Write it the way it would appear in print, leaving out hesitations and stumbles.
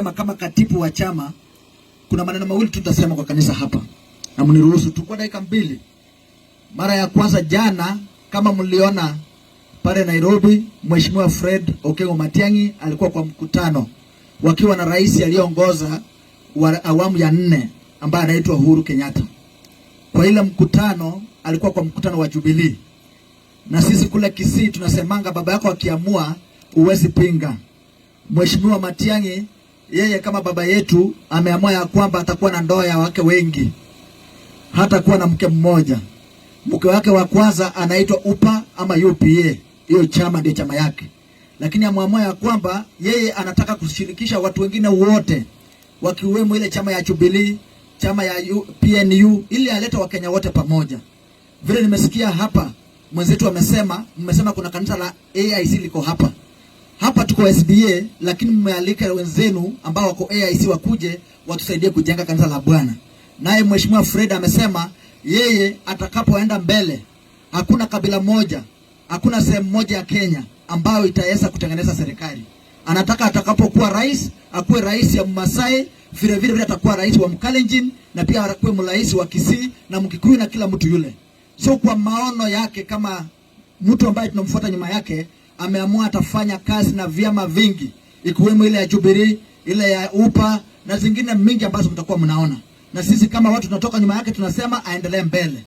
Kama katibu wa chama, kuna maneno mawili tutasema kwa kanisa hapa, na mniruhusu tu kwa dakika 2. Mara ya kwanza jana, kama mliona pale Nairobi, Mheshimiwa Fred Okengo Matiang'i alikuwa kwa mkutano wakiwa na rais aliyeongoza wa awamu ya 4 ambaye anaitwa Uhuru Kenyatta. Kwa ile mkutano alikuwa kwa mkutano wa Jubilee. Na sisi kule Kisii tunasemanga baba yako akiamua huwezi pinga. Mheshimiwa Matiang'i yeye kama baba yetu ameamua ya kwamba atakuwa na ndoa ya wake wengi, hatakuwa na mke mmoja. Mke wake wa kwanza anaitwa UPA ama UPA, hiyo chama ndio chama yake, lakini ameamua ya kwamba yeye anataka kushirikisha watu wengine wote, wakiwemo ile chama ya Jubilee, chama ya PNU, ili alete Wakenya wote pamoja. Vile nimesikia hapa mwenzetu amesema, mmesema kuna kanisa la AIC liko hapa. Hapa tuko SDA, lakini mmealika wenzenu ambao wako AIC wakuje watusaidie kujenga kanisa la Bwana. Naye Mheshimiwa Fred amesema yeye atakapoenda mbele, hakuna kabila moja, hakuna sehemu moja ya Kenya ambayo itaweza kutengeneza serikali. Anataka atakapokuwa rais, akuwe rais ya Mmasai, vile vile vile atakuwa rais wa Mkalenjin na pia atakuwa rais wa Kisii na Mkikuyu na kila mtu yule. So kwa maono yake kama mtu ambaye tunamfuata nyuma yake, ameamua atafanya kazi na vyama vingi ikiwemo ile ya Jubilee, ile ya UPA na zingine mingi ambazo mtakuwa mnaona. Na sisi kama watu tunatoka nyuma yake tunasema aendelee mbele.